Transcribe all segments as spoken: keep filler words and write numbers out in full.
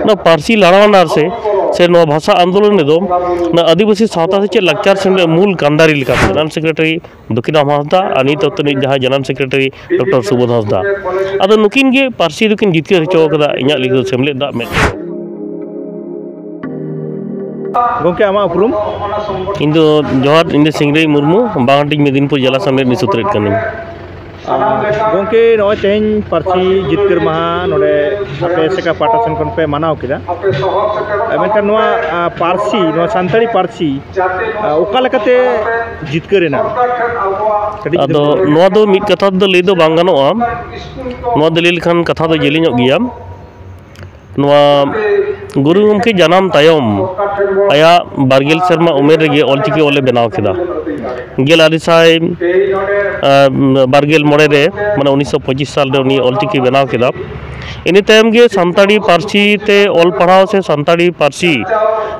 ᱱᱚᱣᱟ ᱯᱟᱹᱨᱥᱤ ᱞᱟᱲᱟᱣᱱᱟ ᱥᱮ, ᱥᱮ ᱱᱚᱣᱟ ᱵᱷᱟᱥᱟ ᱟᱱᱫᱳᱞᱚᱱ ᱨᱮᱫᱚ ᱱᱚᱣᱟ ᱟᱹᱫᱤᱵᱟᱹᱥᱤ ᱥᱟᱶᱛᱟ ᱥᱮᱪᱮᱫ ᱞᱟᱠᱪᱟᱨ ᱥᱮᱢᱞᱮᱫ ᱢᱩᱞ ᱠᱟᱱᱫᱟᱨᱤ ᱞᱮᱠᱟᱛᱮ ᱡᱮᱱᱟᱨᱮᱞ ᱥᱮᱠᱨᱮᱴᱟᱨᱤ ᱫᱚᱠᱷᱤᱱᱟᱢ ᱦᱟᱸᱥᱫᱟ ᱟᱨ ᱱᱤᱛ ᱚᱠᱛᱚ ᱨᱤᱱᱤᱡ ᱡᱟᱦᱟᱸᱭ ᱡᱮᱱᱟᱨᱮᱞ ᱥᱮᱠᱨᱮᱴᱟᱨᱤ ᱰᱚᱠᱴᱚᱨ ᱥᱩᱵᱳᱫᱷ ᱦᱟᱸᱥᱫᱟ᱾ ᱟᱫᱚ ᱱᱩᱠᱤᱱ ᱜᱮ ᱯᱟᱹᱨᱥᱤ ᱫᱚᱠᱤᱱ ᱡᱤᱛᱠᱟᱹᱨ ᱦᱚᱪᱚ ᱠᱟᱫᱟ ᱤᱧᱟᱹᱜ ᱞᱟᱹᱭ ᱫᱚ ᱥᱮᱢᱞᱮᱫ ᱫᱟᱜ ᱢᱮᱫ᱾ ᱜᱚᱢᱠᱮ, ᱟᱢᱟᱜ ᱩᱯᱨᱩᱢ? ᱤᱧ ᱫᱚ ᱡᱚᱦᱟᱨ, ᱤᱧ ᱫᱚ ᱥᱤᱝᱨᱟᱹᱭ ᱢᱩᱨᱢᱩ, ᱵᱟᱝᱦᱟᱴᱤᱧ ᱢᱮᱫᱤᱱᱯᱩᱨ ᱡᱮᱞᱟ ᱥᱮᱢᱞᱮᱫ ᱨᱤᱱᱤᱡ ᱥᱩᱛᱨᱮᱫ ᱠᱟᱹᱱᱟᱹᱧ᱾ ᱟᱨ ᱜᱚᱢᱠᱮ, ᱱᱚᱜᱼᱚᱭ ᱛᱮᱦᱮᱧ ᱯᱟᱹᱨᱥᱤ ᱡᱤᱛᱠᱟᱹᱨ ᱢᱟᱦᱟ ᱱᱚᱰᱮ ᱟᱯᱮ ᱮᱥᱮᱠᱟ ᱯᱟᱦᱴᱟ ᱥᱮᱱ ᱠᱷᱚᱱ ᱯᱮ ᱢᱟᱱᱟᱣ ᱠᱮᱫᱟ᱾ ᱟᱨ ᱢᱮᱱᱠᱷᱟᱱ ᱱᱚᱣᱟ, ᱟ, ᱯᱟᱹᱨᱥᱤ, ᱱᱚᱣᱟ ᱥᱟᱱᱛᱟᱲᱤ ᱯᱟᱹᱨᱥᱤ, ᱟ, ᱚᱠᱟ ᱞᱮᱠᱟᱛᱮ ᱡᱤᱛᱠᱟᱹᱨ ᱮᱱᱟ? ᱠᱟᱹᱴᱤᱡ ᱟᱫᱚ ᱡᱩᱫᱤ ᱱᱚᱣᱟ ᱫᱚ ᱢᱤᱫ ᱠᱟᱛᱷᱟ ᱛᱮᱫᱚ ᱞᱟᱹᱭ ᱫᱚ ᱵᱟᱝ ᱜᱟᱱᱚᱜᱼᱟ, ᱱᱚᱣᱟ ᱫᱚ ᱞᱟᱹᱭ ᱞᱮᱠᱷᱟᱱ ᱠᱟᱛᱷᱟ ᱫᱚ ᱡᱮᱞᱮᱧᱚᱜ ᱜᱮᱭᱟ᱾ ᱱᱚᱣᱟ ᱜᱩᱨᱩ ᱜᱚᱢᱠᱮ ᱡᱟᱱᱟᱢ ᱛᱟᱭᱚᱢ ᱟᱭᱟᱜ ᱵᱟᱨ ᱜᱮᱞ ᱥᱮᱨᱢᱟ ᱩᱢᱮᱨ ᱨᱮᱜᱮ ᱚᱞᱪᱤᱠᱤ ᱚᱞᱮ ᱵᱮᱱᱟᱣ ᱠᱮᱫᱟ᱾ ᱜᱮᱞ ᱟᱨᱮ ᱥᱟᱭ, ᱟᱨ, ᱵᱟᱨ ᱜᱮᱞ ᱢᱚᱬᱮ ᱨᱮ, ᱢᱟᱱᱮ ᱩᱱᱤᱥᱥᱚ ᱯᱚᱸᱪᱤᱥ ᱥᱟᱞ ᱨᱮ ᱩᱱᱤ ᱚᱞᱪᱤᱠᱤ ᱵᱮᱱᱟᱣ ᱠᱮᱫᱟ᱾ ᱤᱱᱟᱹ ᱛᱟᱭᱚᱢ ᱜᱮ ᱥᱟᱱᱛᱟᱲᱤ ᱯᱟᱹᱨᱥᱤ ᱛᱮ ᱚᱞ ᱯᱟᱲᱦᱟᱣ ᱥᱮ ᱥᱟᱱᱛᱟᱲᱤ ᱯᱟᱹᱨᱥᱤ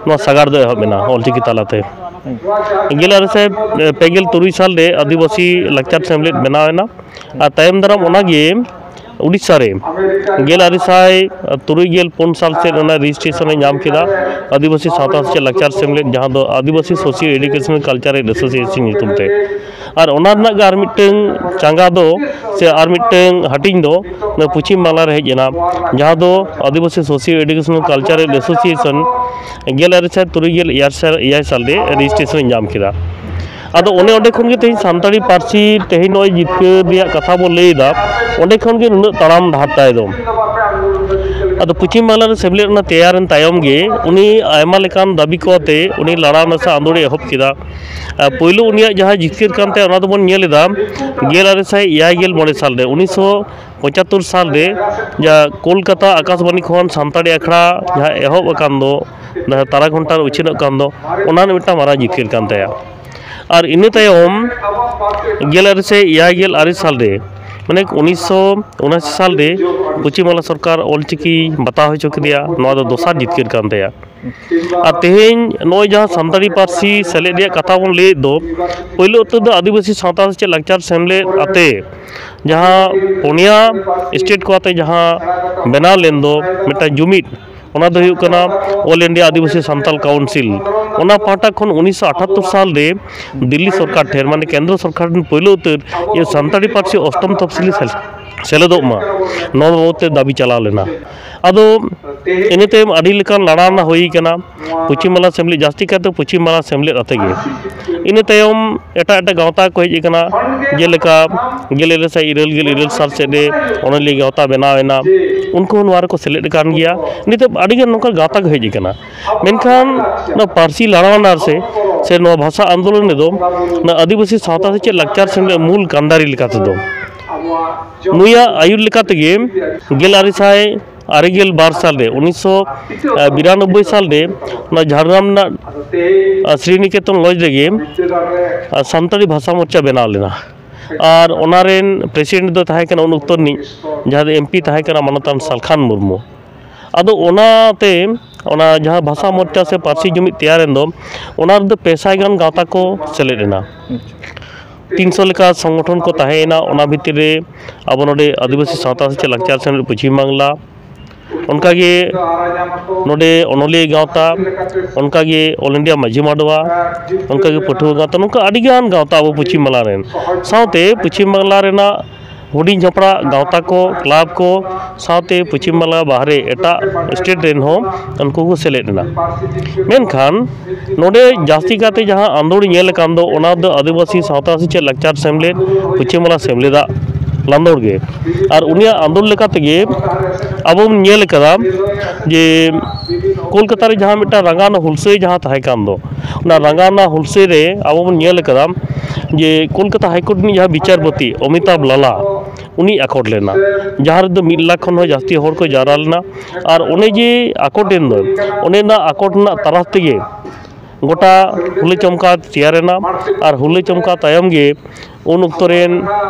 ᱱᱚᱣᱟ ᱥᱟᱜᱟᱲ ᱫᱚ ᱮᱦᱚᱵ ᱮᱱᱟ ᱚᱞᱪᱤᱠᱤ ᱛᱟᱞᱟᱛᱮ᱾ ᱜᱮᱞ ᱟᱨᱮ ᱥᱟᱭ ᱯᱮ ᱜᱮᱞ ᱛᱩᱨᱩᱭ ᱥᱟᱞ ᱨᱮ ᱟᱹᱫᱤᱵᱟᱹᱥᱤ ᱞᱟᱠᱪᱟᱨ ᱥᱮᱢᱞᱮᱫ ᱵᱮᱱᱟᱣ ᱮᱱᱟ᱾ ᱟᱨ ᱛᱟᱭᱚᱢ ᱫᱟᱨᱟᱢ ᱚᱱᱟᱜᱮ ᱩᱰᱤᱥᱥᱟ ᱨᱮ ᱜᱮᱞ ᱟᱨᱮ ᱥᱟᱭ ᱛᱩᱨᱩᱭ ᱜᱮᱞ ᱯᱩᱱ ᱥᱟᱞ ᱥᱮᱫ ᱚᱱᱟ ᱨᱮᱡᱤᱥᱴᱨᱮᱥᱚᱱ ᱮ ᱧᱟᱢ ᱠᱮᱫᱟ, ᱟᱹᱫᱤᱵᱟᱹᱥᱤ ᱥᱟᱶᱛᱟ ᱥᱮᱪᱮᱫ ᱞᱟᱠᱪᱟᱨ ᱥᱮᱢᱞᱮᱫ, ᱡᱟᱦᱟᱸ ᱫᱚ ᱟᱹᱫᱤᱵᱟᱹᱥᱤ ᱥᱳᱥᱤᱭᱳ ᱮᱰᱩᱠᱮᱥᱚᱱᱟᱞ ᱠᱟᱞᱪᱟᱨᱟᱞ ᱮᱥᱳᱥᱤᱭᱮᱥᱚᱱ ᱧᱩᱛᱩᱢ ᱛᱮ᱾ ᱟᱨ ᱚᱱᱟ ᱨᱮᱱᱟᱜ ᱜᱮ ᱟᱨ ᱢᱤᱫᱴᱟᱝ ᱪᱟᱸᱜᱟ ᱫᱚ ᱥᱮ ᱟᱨ ᱢᱤᱫᱴᱟᱝ ᱦᱟᱹᱴᱤᱧ ᱫᱚ ᱱᱚᱣᱟ ᱯᱚᱪᱷᱤᱢ ᱵᱟᱝᱞᱟ ᱨᱮ ᱦᱮᱡ ᱮᱱᱟ, ᱡᱟᱦᱟᱸ ᱫᱚ ᱟᱹᱫᱤᱵᱟᱹᱥᱤ ᱥᱳᱥᱤᱭᱳ ᱮᱰᱩᱠᱮᱥᱚᱱᱟᱞ ᱠᱟᱞᱪᱟᱨᱟᱞ ᱮᱥᱳᱥᱤᱭᱮᱥᱚᱱ ᱜᱮᱞ ᱟᱨᱮ ᱥᱟᱭ ᱛᱩᱨᱩᱭ ᱜᱮᱞ ᱮᱭᱟᱭ ᱥᱟᱞ ᱨᱮ ᱨᱮᱡᱤᱥᱴᱨᱮᱥᱚᱱ ᱮ ᱧᱟᱢ ᱠᱮᱫᱟ᱾ ᱟᱫᱚ ᱚᱱᱮ ᱚᱸᱰᱮ ᱠᱷᱚᱱ ᱜᱮ ᱛᱮᱦᱮᱧ ᱥᱟᱱᱛᱟᱲᱤ ᱯᱟᱹᱨᱥᱤ ᱛᱮᱦᱮᱧ ᱱᱚᱜᱼᱚᱭ ᱡᱤᱛᱠᱟᱹᱨ ᱨᱮᱭᱟᱜ ᱠᱟᱛᱷᱟ ᱵᱚᱱ ᱞᱟᱹᱭ ᱮᱫᱟ, ᱚᱸᱰᱮ ᱠᱷᱚᱱ ᱜᱮ ᱱᱩᱱᱟᱹᱜ ᱛᱟᱲᱟᱢ ᱰᱟᱦᱟᱨ ᱛᱟᱭ ᱫᱚ᱾ ᱟᱫᱚ ᱯᱚᱪᱷᱤᱢ ᱵᱟᱝᱞᱟ ᱨᱮ ᱥᱮᱢᱞᱮᱫ ᱨᱮᱱᱟᱜ ᱛᱮᱭᱟᱨ ᱮᱱ ᱛᱟᱭᱚᱢ ᱜᱮ ᱩᱱᱤ ᱟᱭᱢᱟ ᱞᱮᱠᱟᱱ ᱫᱟᱹᱵᱤ ᱠᱚ ᱟᱛᱮ ᱩᱱᱤ ᱞᱟᱲᱟᱣ ᱱᱟᱥᱮ ᱟᱸᱫᱳᱲ ᱮ ᱮᱦᱚᱵ ᱠᱮᱫᱟ᱾ ᱟᱨ ᱯᱳᱭᱞᱳ ᱩᱱᱤᱭᱟᱜ ᱡᱟᱦᱟᱸ ᱡᱤᱛᱠᱟᱹᱨ ᱠᱟᱱ ᱛᱟᱭᱟ, ᱚᱱᱟ ᱫᱚᱵᱚᱱ ᱧᱮᱞ ᱮᱫᱟ ᱜᱮᱞ ᱟᱨᱮ ᱥᱟᱭ ᱮᱭᱟᱭ ᱜᱮᱞ ᱢᱚᱬᱮ ᱥᱟᱞ ᱨᱮ, ᱩᱱᱤᱥᱥᱚ ᱯᱚᱸᱪᱟᱛᱛᱳᱨ ᱥᱟᱞ ᱨᱮ ᱡᱟ ᱠᱳᱞᱠᱟᱛᱟ ᱟᱠᱟᱥᱵᱟᱱᱤ ᱠᱷᱚᱱ ᱥᱟᱱᱛᱟᱲᱤ ᱟᱠᱷᱲᱟ ᱡᱟᱦᱟᱸ ᱮᱦᱚᱵ ᱟᱠᱟᱱ ᱫᱚ, ᱡᱟᱦᱟᱸ ᱛᱟᱨᱟ ᱜᱷᱚᱱᱴᱟ ᱨᱮ ᱩᱪᱷᱟᱹᱱᱚᱜ ᱠᱟᱱ ᱫᱚ, ᱚᱱᱟ ᱨᱮ ᱢᱤᱫᱴᱟᱝ ᱢᱟᱨᱟᱝ ᱡᱤᱛᱠᱟᱹᱨ ᱠᱟᱱ ᱛᱟᱭᱟ᱾ ᱟᱨ ᱤᱱᱟᱹ ᱛᱟᱭᱚᱢ ᱜᱮᱞ ᱟᱨᱮ ᱥᱟᱭ ᱮᱭᱟᱭ ᱜᱮᱞ ᱟᱨᱮ ᱥᱟᱞ ᱨᱮ, ᱢᱟᱱᱮ ᱩᱱᱤᱥᱥᱚ ᱩᱱᱟᱥᱤ ᱥᱟᱞ ᱨᱮ ᱯᱚᱪᱷᱤᱢ ᱵᱟᱝᱞᱟ ᱥᱚᱨᱠᱟᱨ ᱚᱞᱪᱤᱠᱤ ᱵᱟᱛᱟᱣ ᱦᱚᱪᱚ ᱠᱮᱫᱮᱭᱟ᱾ ᱱᱚᱣᱟ ᱫᱚ ᱫᱚᱥᱟᱨ ᱡᱤᱛᱠᱟᱹᱨ ᱠᱟᱱ ᱛᱟᱭᱟ᱾ ᱟᱨ ᱛᱮᱦᱮᱧ ᱱᱚᱜᱼᱚᱭ ᱡᱟᱦᱟᱸ ᱥᱟᱱᱛᱟᱲᱤ ᱯᱟᱹᱨᱥᱤ ᱥᱮᱞᱮᱫ ᱨᱮᱭᱟᱜ ᱠᱟᱛᱷᱟ ᱵᱚᱱ ᱞᱟᱹᱭᱮᱫ ᱫᱚ, ᱯᱳᱭᱞᱳ ᱩᱛᱟᱹᱨ ᱫᱚ ᱟᱹᱫᱤᱵᱟᱹᱥᱤ ᱥᱟᱶᱛᱟ ᱥᱮᱪᱮᱫ ᱞᱟᱠᱪᱟᱨ ᱥᱮᱢᱞᱮᱫ ᱟᱛᱮ ᱡᱟᱦᱟᱸ ᱯᱩᱱᱭᱟ ᱥᱴᱮᱴ ᱠᱚ ᱟᱛᱮ ᱡᱟᱦᱟᱸ ᱵᱮᱱᱟᱣ ᱞᱮᱱ ᱫᱚ ᱢᱤᱫᱴᱟᱝ ᱡᱩᱢᱤᱫ, ᱚᱱᱟ ᱫᱚ ᱦᱩᱭᱩᱜ ᱠᱟᱱᱟ All India ᱟᱹᱫᱤᱵᱟᱹᱥᱤ ᱥᱟᱱᱛᱟᱞ ᱠᱟᱣᱩᱱᱥᱤᱞ᱾ ᱚᱱᱟ ᱯᱟᱦᱴᱟ ᱠᱷᱚᱱ ᱩᱱᱤᱥᱥᱚ ᱟᱴᱷᱟᱛᱛᱳᱨ ᱥᱟᱞ ᱨᱮ ᱫᱤᱞᱞᱤ ᱥᱚᱨᱠᱟᱨ ᱴᱷᱮᱱ, ᱢᱟᱱᱮ ᱠᱮᱱᱫᱨᱚ ᱥᱚᱨᱠᱟᱨ ᱴᱷᱮᱱ ᱯᱳᱭᱞᱳ ᱩᱛᱟᱹᱨ ᱤᱭᱟᱹ ᱥᱟᱱᱛᱟᱲᱤ ᱯᱟᱹᱨᱥᱤ ᱚᱥᱴᱚᱢ ᱛᱚᱯᱥᱤᱞᱤ ᱥᱮᱞ-, ᱥᱮᱞᱮᱫᱚᱜ ᱢᱟ, ᱱᱚᱣᱟ ᱵᱟᱵᱚᱫ ᱛᱮ ᱫᱟᱹᱵᱤ ᱪᱟᱞᱟᱣ ᱞᱮᱱᱟ᱾ ᱟᱫᱚ ᱤᱱᱟᱹ ᱛᱟᱭᱚᱢ ᱟᱹᱰᱤ ᱞᱮᱠᱟᱱ ᱞᱟᱲᱟᱣᱱᱟ ᱦᱩᱭ ᱠᱟᱱᱟ, ᱯᱚᱪᱷᱤᱢ ᱵᱟᱝᱞᱟ ᱥᱮᱢᱞᱮᱫ, ᱡᱟᱹᱥᱛᱤ ᱠᱟᱭᱛᱮ ᱯᱚᱪᱷᱤᱢ ᱵᱟᱝᱞᱟ ᱥᱮᱢᱞᱮᱫ ᱟᱛᱮ ᱜᱮ᱾ ᱤᱱᱟᱹ ᱛᱟᱭᱚᱢ ᱮᱴᱟᱜ ᱮᱴᱟᱜ ᱜᱟᱶᱛᱟ ᱠᱚ ᱦᱮᱡ ᱟᱠᱟᱱᱟ, ᱡᱮᱞᱮᱠᱟ ᱜᱮᱞ ᱤᱨᱟᱹᱞ ᱥᱟᱭ ᱤᱨᱟᱹᱞ ᱜᱮᱞ ᱤᱨᱟᱹᱞ ᱥᱟᱞ ᱥᱮᱫ ᱨᱮ ᱚᱱᱚᱞᱤᱭᱟᱹ ᱜᱟᱶᱛᱟ ᱵᱮᱱᱟᱣ ᱮᱱᱟ, ᱩᱱᱠᱩ ᱦᱚᱸ ᱱᱚᱣᱟ ᱨᱮᱠᱚ ᱥᱮᱞᱮᱫ ᱟᱠᱟᱱ ᱜᱮᱭᱟ᱾ ᱱᱤᱛᱚᱜ ᱟᱹᱰᱤᱜᱟᱱ ᱱᱚᱝᱠᱟ ᱜᱟᱶᱛᱟ ᱠᱚ ᱦᱮᱡ ᱟᱠᱟᱱᱟ, ᱢᱮᱱᱠᱷᱟᱱ ᱱᱚᱣᱟ ᱯᱟᱹᱨᱥᱤ ᱞᱟᱲᱟᱣᱱᱟ ᱥᱮ, ᱥᱮ ᱱᱚᱣᱟ ᱵᱷᱟᱥᱟ ᱟᱱᱫᱳᱞᱚᱱ ᱨᱮᱫᱚ ᱱᱚᱣᱟ ᱟᱹᱫᱤᱵᱟᱹᱥᱤ ᱥᱟᱶᱛᱟ ᱥᱮᱪᱮᱫ ᱞᱟᱠᱪᱟᱨ ᱥᱮᱢᱞᱮᱫ ᱢᱩᱞ ᱠᱟᱱᱫᱟᱨᱤ ᱞᱮᱠᱟ ᱛᱮᱫᱚ ᱱᱩᱭᱟᱜ ᱟᱹᱭᱩᱨ ᱞᱮᱠᱟ ᱛᱮᱜᱮ ᱜᱮᱞ ᱟᱨᱮ ᱥᱟᱭ ᱟᱨᱮ ᱜᱮᱞ ᱵᱟᱨ ᱥᱟᱞ ᱨᱮ, ᱩᱱᱤᱥᱥᱚ ᱵᱤᱨᱟᱱᱚᱵᱵᱳᱭ ᱥᱟᱞ ᱨᱮ ᱚᱱᱟ ᱡᱷᱟᱲᱜᱨᱟᱢ ᱨᱮᱱᱟᱜ ᱥᱨᱤᱱᱤᱠᱮᱛᱚᱱ ᱞᱚᱡᱽ ᱨᱮᱜᱮ ᱥᱟᱱᱛᱟᱲᱤ ᱵᱷᱟᱥᱟ ᱢᱳᱨᱪᱟ ᱵᱮᱱᱟᱣ ᱞᱮᱱᱟ᱾ ᱟᱨ ᱚᱱᱟ ᱨᱮᱱ ᱯᱨᱮᱥᱤᱰᱮᱱᱴ ᱫᱚ ᱛᱟᱦᱮᱸ ᱠᱟᱱᱟ ᱩᱱ ᱚᱠᱛᱚ ᱨᱤᱱᱤᱡ ᱡᱟᱦᱟᱸ ᱫᱚ ᱮᱢᱯᱤ ᱛᱟᱦᱮᱸ ᱠᱟᱱᱟ, ᱢᱟᱱᱚᱛᱟᱱ ᱥᱟᱞᱠᱷᱟᱱ ᱢᱩᱨᱢᱩ᱾ ᱟᱫᱚ ᱚᱱᱟᱛᱮ ᱚᱱᱟ ᱡᱟᱦᱟᱸ ᱵᱷᱟᱥᱟ ᱢᱳᱨᱪᱟ ᱥᱮ ᱯᱟᱹᱨᱥᱤ ᱡᱩᱢᱤᱫ ᱛᱮᱭᱟᱨ ᱮᱱ ᱫᱚ, ᱚᱱᱟ ᱨᱮᱫᱚ ᱯᱮ ᱥᱟᱭ ᱜᱟᱱ ᱜᱟᱶᱛᱟ ᱠᱚ ᱥᱮᱞᱮᱫ ᱮᱱᱟ᱾ ᱛᱤᱱᱥᱚ ᱞᱮᱠᱟ ᱥᱚᱝᱜᱚᱴᱷᱚᱱ ᱠᱚ ᱛᱟᱦᱮᱸᱭᱮᱱᱟ᱾ ᱚᱱᱟ ᱵᱷᱤᱛᱤᱨ ᱨᱮ ᱟᱵᱚ ᱱᱚᱰᱮ ᱟᱹᱫᱤᱵᱟᱹᱥᱤ ᱥᱟᱶᱛᱟ ᱥᱮᱪᱮᱫ ᱞᱟᱠᱪᱟᱨ ᱥᱮᱢᱞᱮᱫ ᱯᱚᱪᱷᱤᱢ ᱵᱟᱝᱞᱟ, ᱚᱱᱠᱟᱜᱮ ᱱᱚᱰᱮ ᱚᱱᱚᱞᱤᱭᱟᱹ ᱜᱟᱶᱛᱟ, ᱚᱱᱠᱟᱜᱮ All India ᱢᱟᱹᱡᱷᱤ ᱢᱟᱰᱣᱟ, ᱚᱱᱠᱟᱜᱮ ᱯᱟᱹᱴᱷᱩᱣᱟᱹ ᱜᱟᱶᱛᱟ, ᱱᱚᱝᱠᱟ ᱟᱹᱰᱤᱜᱟᱱ ᱜᱟᱶᱛᱟ ᱟᱵᱚ ᱯᱚᱪᱷᱤᱢ ᱵᱟᱝᱞᱟ ᱨᱮᱱ, ᱥᱟᱶᱛᱮ ᱯᱚᱪᱷᱤᱢ ᱵᱟᱝᱞᱟ ᱨᱮᱱᱟᱜ ᱦᱩᱰᱤᱧ ᱦᱟᱯᱲᱟᱜ ᱜᱟᱶᱛᱟ ᱠᱚ, ᱠᱞᱟᱵᱽ ᱠᱚ, ᱥᱟᱶᱛᱮ ᱯᱚᱪᱷᱤᱢ ᱵᱟᱝᱞᱟ ᱵᱟᱦᱨᱮ ᱮᱴᱟᱜ ᱥᱴᱮᱴ ᱨᱮᱱ ᱦᱚᱸ ᱩᱱᱠᱩ ᱠᱚ ᱥᱮᱞᱮᱫ ᱮᱱᱟ᱾ ᱢᱮᱱᱠᱷᱟᱱ ᱱᱚᱰᱮ ᱡᱟᱹᱥᱛᱤ ᱠᱟᱛᱮ ᱡᱟᱦᱟᱸ ᱟᱸᱫᱳᱲ ᱧᱮᱞ ᱟᱠᱟᱱ ᱫᱚ, ᱚᱱᱟ ᱫᱚ ᱟᱹᱫᱤᱵᱟᱹᱥᱤ ᱥᱟᱶᱛᱟ ᱥᱮᱪᱮᱫ ᱞᱟᱠᱪᱟᱨ ᱥᱮᱢᱞᱮᱫ, ᱯᱚᱪᱷᱤᱢ ᱵᱟᱝᱞᱟ ᱥᱮᱢᱞᱮᱫᱟᱜ ᱞᱟᱸᱫᱚᱲ ᱜᱮ᱾ ᱟᱨ ᱩᱱᱤᱭᱟᱜ ᱟᱸᱫᱳᱲ ᱞᱮᱠᱟ ᱛᱮᱜᱮ ᱟᱵᱚ ᱵᱚᱱ ᱧᱮᱞ ᱟᱠᱟᱫᱟ ᱡᱮ ᱠᱳᱞᱠᱟᱛᱟ ᱨᱮ ᱡᱟᱦᱟᱸ ᱢᱤᱫᱴᱟᱝ ᱨᱟᱸᱜᱟᱣᱱᱟ ᱦᱩᱞᱥᱟᱹᱭ ᱡᱟᱦᱟᱸ ᱛᱟᱦᱮᱸ ᱠᱟᱱ ᱫᱚ, ᱚᱱᱟ ᱨᱟᱸᱜᱟᱣᱱᱟ ᱦᱩᱞᱥᱟᱹᱭ ᱨᱮ ᱟᱵᱚ ᱵᱚᱱ ᱧᱮᱞ ᱟᱠᱟᱫᱟ ᱡᱮ ᱠᱳᱞᱠᱟᱛᱟ ᱦᱟᱭᱠᱳᱨᱴ ᱨᱤᱱᱤᱡ ᱡᱟᱦᱟᱸ ᱵᱤᱪᱟᱨᱯᱚᱛᱤ ᱚᱢᱤᱛᱟᱵᱷ ᱞᱟᱞᱟ, ᱩᱱᱤ ᱟᱠᱚᱴ ᱞᱮᱱᱟ, ᱡᱟᱦᱟᱸ ᱨᱮᱫᱚ ᱢᱤᱫ ᱞᱟᱠᱷ ᱠᱷᱚᱱ ᱦᱚᱸ ᱡᱟᱹᱥᱛᱤ ᱦᱚᱲ ᱠᱚ ᱡᱟᱣᱨᱟ ᱞᱮᱱᱟ᱾ ᱟᱨ ᱚᱱᱮ ᱡᱮ ᱟᱠᱚᱴ ᱮᱱ ᱫᱚ, ᱚᱱᱮ ᱚᱱᱟ ᱟᱠᱚᱴ ᱨᱮᱱᱟᱜ ᱛᱟᱞᱟ ᱛᱮᱜᱮ ᱜᱚᱴᱟ ᱦᱩᱞᱟᱹ ᱪᱚᱢᱠᱟ ᱛᱮᱭᱟᱨ ᱮᱱᱟ᱾ ᱟᱨ ᱦᱩᱞᱟᱹ ᱪᱚᱢᱠᱟ ᱛᱟᱭᱚᱢ ᱜᱮ ᱩᱱ ᱚᱠᱛᱚ ᱨᱮᱱ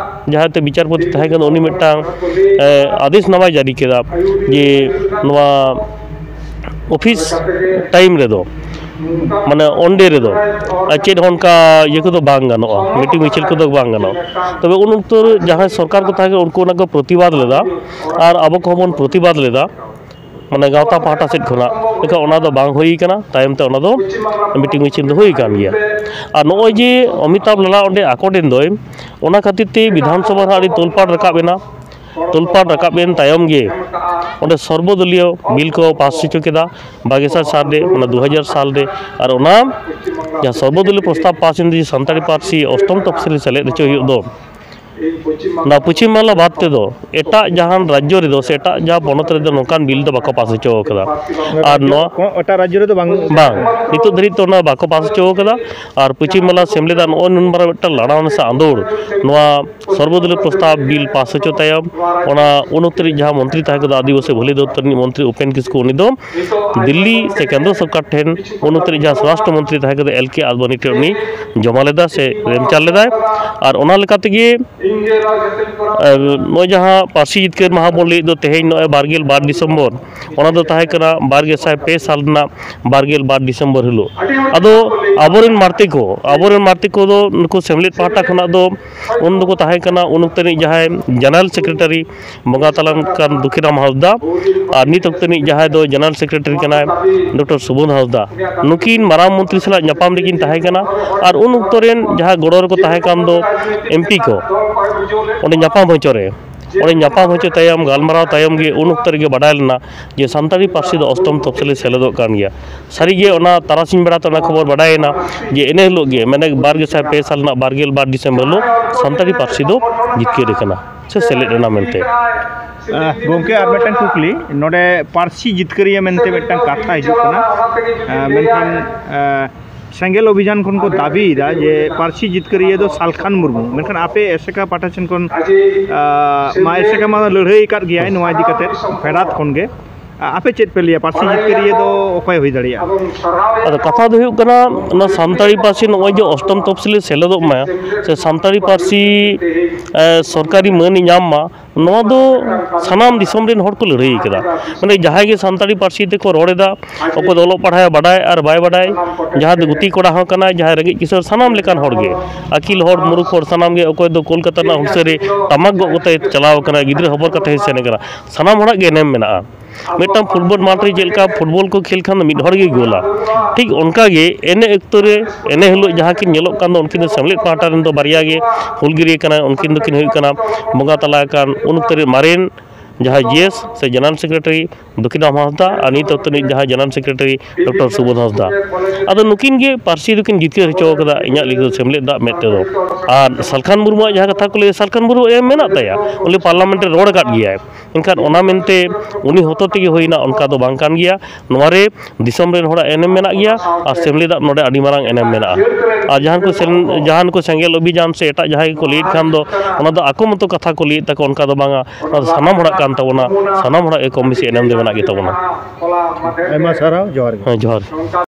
ᱡᱟᱦᱟᱸᱭ ᱛᱮ ᱵᱤᱪᱟᱨᱯᱚᱛᱤ ᱛᱟᱦᱮᱸ ᱠᱟᱱᱟ, ᱩᱱᱤ ᱢᱤᱫᱴᱟᱝ, ᱮ, ᱟᱫᱮᱥ ᱱᱟᱢᱟᱭ ᱡᱟᱹᱨᱤ ᱠᱮᱫᱟ ᱡᱮ ᱱᱚᱣᱟ ᱚᱯᱷᱤᱥ ᱴᱟᱭᱤᱢ ᱨᱮᱫᱚ, ᱢᱟᱱᱮ ᱚᱱᱰᱮ ᱨᱮᱫᱚ, ᱟᱨ ᱪᱮᱫ ᱦᱚᱸ ᱚᱱᱠᱟ ᱤᱭᱟᱹ ᱠᱚᱫᱚ ᱵᱟᱝ ᱜᱟᱱᱚᱜᱼᱟ, ᱢᱤᱴᱤᱝ ᱢᱤᱪᱷᱤᱞ ᱠᱚᱫᱚ ᱵᱟᱝ ᱜᱟᱱᱚᱜᱼᱟ᱾ ᱛᱚᱵᱮ ᱩᱱ ᱚᱠᱛᱚ ᱡᱟᱦᱟᱸᱭ ᱥᱚᱨᱠᱟᱨ ᱠᱚ ᱛᱟᱦᱮᱸ ᱠᱟᱱᱟ, ᱩᱱᱠᱩ ᱚᱱᱟ ᱠᱚ ᱯᱨᱚᱛᱤᱵᱟᱫ ᱞᱮᱫᱟ, ᱟᱨ ᱟᱵᱚ ᱠᱚᱦᱚᱸ ᱵᱚᱱ ᱯᱨᱚᱛᱤᱵᱟᱫ ᱞᱮᱫᱟ᱾ ᱢᱟᱱᱮ ᱜᱟᱶᱛᱟ ᱯᱟᱦᱴᱟ ᱥᱮᱫ ᱠᱷᱚᱱᱟᱜ, ᱮᱱᱠᱷᱟᱱ ᱚᱱᱟ ᱫᱚ ᱵᱟᱝ ᱦᱩᱭ ᱠᱟᱱᱟ᱾ ᱛᱟᱭᱚᱢ ᱛᱮ ᱚᱱᱟ ᱫᱚ meeting ᱢᱤᱪᱷᱤᱞ ᱫᱚ ᱦᱩᱭ ᱠᱟᱱ ᱜᱮᱭᱟ᱾ ᱟᱨ ᱱᱚᱜᱼᱚᱭ ᱡᱮ ᱚᱢᱤᱛᱟᱵᱷ ᱞᱟᱞᱟ ᱚᱸᱰᱮ ᱟᱠᱚᱴ ᱮᱱ ᱫᱚᱭ, ᱚᱱᱟ ᱠᱷᱟᱹᱛᱤᱨ ᱛᱮ ᱵᱤᱫᱷᱟᱱ ᱥᱚᱵᱷᱟ ᱨᱮᱦᱚᱸ ᱟᱹᱰᱤ ᱛᱳᱞᱯᱟᱲ ᱨᱟᱠᱟᱵ ᱮᱱᱟ᱾ ᱛᱳᱞᱯᱟᱲ ᱨᱟᱠᱟᱵ ᱮᱱ ᱛᱟᱭᱚᱢ ᱜᱮ ᱚᱸᱰᱮ ᱥᱚᱨᱵᱚᱫᱚᱞᱤᱭᱚ ᱵᱤᱞ ᱠᱚ ᱯᱟᱥ ᱦᱚᱪᱚ ᱠᱮᱫᱟ ᱵᱟᱜᱮ ᱥᱟᱭ ᱥᱟᱞ ᱨᱮ, ᱚᱱᱟ ᱫᱩ ᱦᱟᱡᱟᱨ ᱥᱟᱞ ᱨᱮ᱾ ᱟᱨ ᱚᱱᱟ ᱡᱟᱦᱟᱸ ᱥᱚᱨᱵᱚᱫᱚᱞᱤᱭᱚ ᱯᱨᱚᱥᱛᱟᱵ ᱯᱟᱥ ᱮᱱ ᱫᱚ ᱡᱮ ᱥᱟᱱᱛᱟᱲᱤ ᱯᱟᱹᱨᱥᱤ ᱚᱥᱴᱚᱢ ᱛᱚᱯᱥᱤᱞ ᱨᱮ ᱥᱮᱞᱮᱫ ᱦᱚᱪᱚ ᱦᱩᱭᱩᱜ ᱫᱚ, ᱱᱚᱣᱟ ᱯᱚᱪᱷᱤᱢ ᱵᱟᱝᱞᱟ ᱵᱟᱫ ᱛᱮᱫᱚ ᱮᱴᱟᱜ ᱡᱟᱦᱟᱱ ᱨᱟᱡᱽᱡᱚ ᱨᱮᱫᱚ ᱥᱮ ᱮᱴᱟᱜ ᱡᱟᱦᱟᱸ ᱯᱚᱱᱚᱛ ᱨᱮᱫᱚ ᱱᱚᱝᱠᱟᱱ ᱵᱤᱞ ᱫᱚ ᱵᱟᱠᱚ ᱯᱟᱥ ᱦᱚᱪᱚ ᱟᱠᱟᱫᱟ᱾ ᱟᱨ ᱱᱚᱣᱟ ᱠᱳᱱᱳ ᱮᱴᱟᱜ ᱨᱟᱡᱽᱡᱚ ᱨᱮᱫᱚ ᱵᱟᱝ? ᱵᱟᱝ, ᱱᱤᱛᱚᱜ ᱫᱷᱟᱹᱨᱤᱡ ᱛᱮ ᱚᱱᱟ ᱵᱟᱠᱚ ᱯᱟᱥ ᱦᱚᱪᱚ ᱟᱠᱟᱫᱟ᱾ ᱟᱨ ᱯᱚᱪᱷᱤᱢ ᱵᱟᱝᱞᱟ ᱥᱮᱢᱞᱮᱫ ᱟᱜ ᱱᱚᱜᱼᱚᱭ ᱱᱩᱱ ᱢᱟᱨᱟᱝ ᱢᱤᱫᱴᱟᱝ ᱞᱟᱲᱟᱣ ᱥᱮ ᱟᱸᱫᱳᱲ ᱱᱚᱣᱟ ᱥᱚᱨᱵᱚᱫᱚᱞᱤᱭᱚ ᱯᱨᱚᱥᱛᱟᱵ ᱵᱤᱞ ᱯᱟᱥ ᱦᱚᱪᱚ ᱛᱟᱭᱚᱢ, ᱚᱱᱟ ᱩᱱ ᱚᱠᱛᱚ ᱨᱤᱡ ᱡᱟᱦᱟᱸ ᱢᱚᱱᱛᱨᱤ ᱛᱟᱦᱮᱸ ᱠᱟᱱᱟ ᱟᱹᱫᱤᱵᱟᱹᱥᱤ ᱵᱷᱟᱹᱞᱟᱹᱭ ᱫᱚᱯᱛᱚᱨ ᱨᱤᱱᱤᱡ ᱢᱚᱱᱛᱨᱤ ᱩᱯᱮᱱ ᱠᱤᱥᱠᱩ, ᱩᱱᱤ ᱫᱚ ᱫᱤᱞᱞᱤ ᱥᱮ ᱠᱮᱱᱫᱨᱚ ᱥᱚᱨᱠᱟᱨ ᱴᱷᱮᱱ ᱩᱱ ᱚᱠᱛᱚ ᱨᱤᱡ ᱡᱟᱦᱟᱸ ᱥᱚᱨᱟᱥᱴᱨᱚ ᱢᱚᱱᱛᱨᱤ ᱛᱟᱦᱮᱸ ᱠᱟᱱᱟ ᱮᱞ ᱠᱮ ᱟᱫᱵᱟᱱᱤ ᱴᱷᱮᱱ ᱩᱱᱤ ᱡᱚᱢᱟ ᱞᱮᱫᱟ ᱥᱮ ᱮᱢ ᱪᱟᱞ ᱞᱮᱫᱟᱭ᱾ ᱟᱨ ᱚᱱᱟ ᱞᱮᱠᱟ ᱛᱮᱜᱮ ᱟᱨ ᱱᱚᱜᱼᱚᱭ ᱡᱟᱦᱟᱸ ᱯᱟᱹᱨᱥᱤ ᱡᱤᱛᱠᱟᱹᱨ ᱢᱟᱦᱟ ᱵᱚᱱ ᱞᱟᱹᱭᱮᱫ ᱫᱚ ᱛᱮᱦᱮᱧ ᱱᱚᱜᱼᱚᱭ ᱵᱟᱨ ᱜᱮᱞ ᱵᱟᱨ ᱰᱤᱥᱮᱢᱵᱚᱨ, ᱚᱱᱟ ᱫᱚ ᱛᱟᱦᱮᱸ ᱠᱟᱱᱟ ᱵᱟᱨ ᱜᱮᱥᱟᱭ ᱯᱮ ᱥᱟᱞ ᱨᱮᱱᱟᱜ ᱵᱟᱨ ᱜᱮᱞ ᱵᱟᱨ ᱰᱤᱥᱮᱢᱵᱚᱨ ᱦᱤᱞᱳᱜ᱾ ᱟᱫᱚ ᱟᱵᱚᱨᱮᱱ ᱢᱟᱨᱛᱮ ᱠᱚ, ᱟᱵᱚᱨᱮᱱ ᱢᱟᱨᱛᱮ ᱠᱚᱫᱚ ᱱᱩᱠᱩ ᱥᱮᱢᱞᱮᱫ ᱯᱟᱦᱴᱟ ᱠᱷᱚᱱᱟᱜ ᱫᱚ ᱩᱱ ᱫᱚᱠᱚ ᱛᱟᱦᱮᱸ ᱠᱟᱱᱟ ᱩᱱ ᱚᱠᱛᱮ ᱨᱤᱱᱤᱡ ᱡᱟᱦᱟᱸᱭ ᱡᱮᱱᱟᱨᱟᱞ ᱥᱮᱠᱨᱮᱴᱟᱨᱤ ᱵᱚᱸᱜᱟ ᱛᱟᱞᱟᱝ ᱠᱟᱱ ᱫᱩᱠᱷᱤᱨᱟᱢ ᱦᱟᱸᱥᱫᱟ, ᱟᱨ ᱱᱤᱛ ᱚᱠᱛᱮ ᱨᱤᱱᱤᱡ ᱡᱟᱦᱟᱸᱭ ᱫᱚ ᱡᱮᱱᱟᱨᱟᱞ ᱥᱮᱠᱨᱮᱴᱟᱨᱤ ᱠᱟᱱᱟᱭ ᱰᱚᱠᱴᱚᱨ ᱥᱩᱵᱳᱫᱷ ᱦᱟᱸᱥᱫᱟ, ᱱᱩᱠᱤᱱ ᱢᱟᱨᱟᱝ ᱢᱚᱱᱛᱨᱤ ᱥᱟᱞᱟᱜ ᱧᱟᱯᱟᱢ ᱨᱮᱠᱤᱱ ᱛᱟᱦᱮᱸ ᱠᱟᱱᱟ᱾ ᱟᱨ ᱩᱱ ᱚᱠᱛᱚ ᱨᱮᱱ ᱡᱟᱦᱟᱸ ᱜᱚᱲᱚ ᱨᱮᱠᱚ ᱛᱟᱦᱮᱸ ᱠᱟᱱ ᱫᱚ ᱮᱢ ᱯᱤ ᱠᱚ, ᱚᱸᱰᱮ ᱧᱟᱯᱟᱢ ᱦᱚᱪᱚ ᱨᱮ, ᱚᱸᱰᱮ ᱧᱟᱯᱟᱢ ᱦᱚᱪᱚ ᱛᱟᱭᱚᱢ ᱜᱟᱞᱢᱟᱨᱟᱣ ᱛᱟᱭᱚᱢ ᱜᱮ ᱩᱱ ᱚᱠᱛᱚ ᱨᱮᱜᱮ ᱵᱟᱰᱟᱭ ᱞᱮᱱᱟ ᱡᱮ ᱥᱟᱱᱛᱟᱲᱤ ᱯᱟᱹᱨᱥᱤ ᱫᱚ ᱚᱥᱴᱚᱢ ᱛᱚᱯᱥᱤᱞᱮ ᱥᱮᱞᱮᱫᱚᱜ ᱠᱟᱱ ᱜᱮᱭᱟ᱾ ᱥᱟᱹᱨᱤᱜᱮ ᱚᱱᱟ ᱛᱟᱨᱟᱥᱤᱧ ᱵᱮᱲᱟ ᱛᱮ ᱚᱱᱟ ᱠᱷᱚᱵᱚᱨ ᱵᱟᱰᱟᱭᱮᱱᱟ ᱡᱮ ᱮᱱᱮ ᱦᱤᱞᱳᱜ ᱜᱮ, ᱢᱟᱱᱮ ᱵᱟᱨ ᱜᱮᱥᱟᱭ ᱯᱮ ᱥᱟᱞ ᱨᱮᱱᱟᱜ ᱵᱟᱨ ᱜᱮᱞ ᱵᱟᱨ ᱰᱤᱥᱮᱢᱵᱚᱨ ᱦᱤᱞᱳᱜ ᱥᱟᱱᱛᱟᱲᱤ ᱯᱟᱹᱨᱥᱤ ᱫᱚ ᱡᱤᱛᱠᱟᱹᱨ ᱟᱠᱟᱱᱟ ᱥᱮ ᱥᱮᱞᱮᱫ ᱮᱱᱟ ᱢᱮᱱᱛᱮ᱾ ᱟᱦ, ᱜᱚᱢᱠᱮ, ᱟᱨ ᱢᱤᱫᱴᱟᱝ ᱠᱩᱠᱞᱤ, ᱱᱚᱰᱮ ᱯᱟᱹᱨᱥᱤ ᱡᱤᱛᱠᱟᱹᱨᱤᱭᱟᱹ ᱢᱮᱱᱛᱮ ᱢᱤᱫᱴᱟᱝ ᱠᱟᱛᱷᱟ ᱦᱤᱡᱩᱜ ᱠᱟᱱᱟ, ᱟᱦ, ᱢᱮᱱᱠᱷᱟᱱ, ᱟᱦ, ᱥᱮᱸᱜᱮᱞ ᱚᱵᱷᱤᱡᱟᱱ ᱠᱷᱚᱱ ᱠᱚ ᱫᱟᱹᱵᱤᱭᱮᱫᱟ ᱡᱮ ᱯᱟᱹᱨᱥᱤ ᱡᱤᱛᱠᱟᱹᱨᱤᱭᱟᱹ ᱫᱚ ᱥᱟᱞᱠᱷᱟᱱ ᱢᱩᱨᱢᱩ, ᱢᱮᱱᱠᱷᱟᱱ ᱟᱯᱮ ᱮᱥᱮᱠᱟ ᱯᱟᱦᱴᱟ ᱥᱮᱱ ᱠᱷᱚᱱ, ᱟᱦ, ᱢᱟ ᱮᱥᱮᱠᱟ ᱢᱟ ᱞᱟᱹᱲᱦᱟᱹᱭ ᱟᱠᱟᱫ ᱜᱮᱭᱟᱭ ᱱᱚᱣᱟ ᱤᱫᱤ ᱠᱟᱛᱮᱫ ᱯᱷᱮᱰᱟᱛ ᱠᱷᱚᱱ ᱜᱮ, ᱟᱯᱮ ᱪᱮᱫ ᱯᱮ ᱞᱟᱹᱭᱟ, ᱯᱟᱹᱨᱥᱤ ᱡᱤᱛᱠᱟᱹᱨᱤᱭᱟᱹ ᱫᱚ ᱚᱠᱚᱭ ᱦᱩᱭ ᱫᱟᱲᱮᱭᱟᱜᱼᱟ? ᱟᱫᱚ ᱠᱟᱛᱷᱟ ᱫᱚ ᱦᱩᱭᱩᱜ ᱠᱟᱱᱟ, ᱚᱱᱟ ᱥᱟᱱᱛᱟᱲᱤ ᱯᱟᱹᱨᱥᱤ ᱱᱚᱜᱼᱚᱭ ᱡᱮ ᱚᱥᱴᱚᱢ ᱛᱚᱯᱥᱤᱞᱮ ᱥᱮᱞᱮᱫᱚᱜ ᱢᱟ, ᱥᱮ ᱥᱟᱱᱛᱟᱲᱤ ᱯᱟᱹᱨᱥᱤ, ᱮ, ᱥᱚᱨᱠᱟᱨᱤ ᱢᱟᱹᱱ ᱮ ᱧᱟᱢ ᱢᱟ, ᱱᱚᱣᱟ ᱫᱚ ᱥᱟᱱᱟᱢ ᱫᱤᱥᱚᱢ ᱨᱮᱱ ᱦᱚᱲ ᱠᱚ ᱞᱟᱹᱲᱦᱟᱹᱭ ᱠᱟᱫᱟ᱾ ᱢᱟᱱᱮ ᱡᱟᱦᱟᱸᱭ ᱜᱮ ᱥᱟᱱᱛᱟᱲᱤ ᱯᱟᱹᱨᱥᱤ ᱛᱮᱠᱚ ᱨᱚᱲ ᱮᱫᱟ, ᱚᱠᱚᱭ ᱫᱚ ᱚᱞᱚᱜ ᱯᱟᱲᱦᱟᱣ ᱵᱟᱰᱟᱭ ᱟᱨ ᱵᱟᱭ ᱵᱟᱰᱟᱭ, ᱡᱟᱦᱟᱸᱭ ᱫᱚ ᱜᱩᱛᱤ ᱠᱚᱲᱟ ᱦᱚᱸ ᱠᱟᱱᱟᱭ, ᱡᱟᱦᱟᱸᱭ ᱨᱮᱸᱜᱮᱡ ᱠᱤᱥᱟᱹᱬ, ᱥᱟᱱᱟᱢ ᱞᱮᱠᱟᱱ ᱦᱚᱲ ᱜᱮ, ᱟᱹᱠᱤᱞ ᱦᱚᱲ, ᱢᱩᱨᱩᱠᱷ ᱦᱚᱲ, ᱥᱟᱱᱟᱢ ᱜᱮ, ᱚᱠᱚᱭ ᱫᱚ ᱠᱳᱞᱠᱟᱛᱟ ᱨᱮᱱᱟᱜ ᱦᱩᱞᱥᱟᱹᱭ ᱨᱮ ᱴᱟᱢᱟᱠ ᱜᱚᱜ ᱠᱟᱛᱮ ᱪᱟᱞᱟᱣ ᱠᱟᱱᱟ, ᱜᱤᱫᱽᱨᱟᱹ ᱦᱚᱵᱚᱨ ᱠᱟᱛᱮ ᱦᱚᱸᱭ ᱥᱮᱱ ᱠᱟᱱᱟ, ᱥᱟᱱᱟᱢ ᱦᱚᱲᱟᱜ ᱜᱮ ᱮᱱᱮᱢ ᱢᱮᱱᱟᱜᱼᱟ᱾ ᱢᱤᱫᱴᱟᱝ ᱯᱷᱩᱴᱵᱚᱞ ᱢᱟᱴᱷ ᱨᱮ ᱪᱮᱫ ᱞᱮᱠᱟ ᱯᱷᱩᱴᱵᱚᱞ ᱠᱚ ᱠᱷᱮᱞ ᱠᱷᱟᱱ ᱫᱚ ᱢᱤᱫ ᱦᱚᱲ ᱜᱮᱭ ᱜᱳᱞᱟ, ᱴᱷᱤᱠ ᱚᱱᱠᱟ ᱜᱮ ᱮᱱᱮ ᱚᱠᱛᱚ ᱨᱮ, ᱮᱱᱮ ᱦᱤᱞᱳᱜ ᱡᱟᱦᱟᱸ ᱠᱤᱱ ᱧᱮᱞᱚᱜ ᱠᱟᱱ ᱫᱚ, ᱩᱱᱠᱤᱱ ᱫᱚ ᱥᱮᱢᱞᱮᱫ ᱯᱟᱦᱴᱟ ᱨᱮᱱ ᱫᱚ ᱵᱟᱨᱭᱟ ᱜᱮ ᱦᱩᱞᱜᱟᱹᱨᱤᱭᱟᱹ ᱠᱟᱱᱟ, ᱩᱱᱠᱤᱱ ᱫᱚᱠᱤᱱ ᱦᱩᱭᱩᱜ ᱠᱟᱱᱟ ᱵᱚᱸᱜᱟ ᱛᱟᱞᱟ ᱟᱠᱟᱱ ᱩᱱ ᱚᱠᱛᱚ ᱨᱮ ᱢᱟᱨᱮᱱ ᱡᱟᱦᱟᱸᱭ ᱡᱤ ᱮᱥ ᱥᱮ ᱡᱮᱱᱟᱨᱮᱞ ᱥᱮᱠᱨᱮᱴᱟᱨᱤ ᱫᱚᱠᱤᱱᱟᱢ ᱦᱟᱸᱥᱫᱟ ᱟᱨ ᱱᱤᱛ ᱚᱠᱛᱚ ᱨᱤᱱᱤᱡ ᱡᱟᱦᱟᱸᱭ ᱡᱮᱱᱟᱨᱮᱞ ᱥᱮᱠᱨᱮᱴᱟᱨᱤ ᱰᱚᱠᱴᱚᱨ ᱥᱩᱵᱳᱫᱷ ᱦᱟᱸᱥᱫᱟ᱾ ᱟᱫᱚ ᱱᱩᱠᱤᱱ ᱜᱮ ᱯᱟᱹᱨᱥᱤ ᱫᱚᱠᱤᱱ ᱡᱤᱛᱠᱟᱹᱨ ᱦᱚᱪᱚ ᱠᱟᱫᱟ ᱤᱧᱟᱹᱜ ᱞᱟᱹᱭ ᱛᱮᱫᱚ ᱥᱮᱢᱞᱮᱫ ᱫᱟᱜ ᱢᱮᱫ ᱛᱮᱫᱚ᱾ ᱟᱨ ᱥᱟᱞᱠᱷᱟᱱ ᱢᱩᱨᱢᱩᱣᱟᱜ ᱡᱟᱦᱟᱸ ᱠᱟᱛᱷᱟ ᱠᱚ ᱞᱟᱹᱭᱟ, ᱥᱟᱞᱠᱷᱟᱱ ᱢᱩᱨᱢᱩ ᱮᱢ ᱢᱮᱱᱟᱜ ᱛᱟᱭᱟ, ᱩᱱᱤ ᱯᱟᱨᱞᱟᱢᱮᱱᱴ ᱨᱮ ᱨᱚᱲ ᱟᱠᱟᱫ ᱜᱮᱭᱟᱭ᱾ ᱮᱱᱠᱷᱟᱱ ᱚᱱᱟ ᱢᱮᱱᱛᱮ ᱩᱱᱤ ᱦᱚᱛᱚ ᱛᱮᱜᱮ ᱦᱩᱭᱱᱟ, ᱚᱱᱠᱟ ᱫᱚ ᱵᱟᱝ ᱠᱟᱱ ᱜᱮᱭᱟ᱾ ᱱᱚᱣᱟ ᱨᱮ ᱫᱤᱥᱚᱢ ᱨᱮᱱ ᱦᱚᱲᱟᱜ ᱮᱱᱮᱢ ᱢᱮᱱᱟᱜ ᱜᱮᱭᱟ ᱟᱨ ᱥᱮᱢᱞᱮᱫᱟᱜ ᱱᱚᱰᱮ ᱟᱹᱰᱤ ᱢᱟᱨᱟᱝ ᱮᱱᱮᱢ ᱢᱮᱱᱟᱜᱼᱟ᱾ ᱟᱨ ᱡᱟᱦᱟᱸ ᱠᱚ ᱥᱮᱱ-, ᱡᱟᱦᱟᱸ ᱠᱚ ᱥᱮᱸᱜᱮᱞ ᱚᱵᱷᱤᱡᱟᱱ ᱥᱮ ᱮᱴᱟᱜ ᱡᱟᱦᱟᱸᱭ ᱠᱚ ᱞᱟᱹᱭᱮᱫ ᱠᱷᱟᱱ ᱫᱚ, ᱚᱱᱟ ᱫᱚ ᱟᱠᱚ ᱢᱚᱛᱚ ᱠᱟᱛᱷᱟ ᱠᱚ ᱞᱟᱹᱭᱮᱫ ᱛᱟᱠᱚ, ᱚᱱᱠᱟ ᱫᱚ ᱵᱟᱝᱟ᱾ ᱚᱱᱟ ᱫᱚ ᱥᱟᱱᱟᱢ ᱦᱚᱲᱟᱜ ᱠᱟᱱ ᱛᱟᱵᱚᱱᱟ, ᱥᱟᱱᱟᱢ ᱦᱚᱲᱟᱜ ᱜᱮ ᱠᱚᱢ ᱵᱮᱥᱤ ᱮᱱᱮᱢ ᱫᱚ ᱢᱮᱱᱟᱜ ᱜᱮ ᱛᱟᱵᱚᱱᱟ᱾ ᱟᱭᱢᱟ ᱥᱟᱨᱦᱟᱣ, ᱡᱚᱦᱟᱨ ᱜᱮ᱾ ᱦᱮᱸ, ᱡᱚᱦᱟᱨ᱾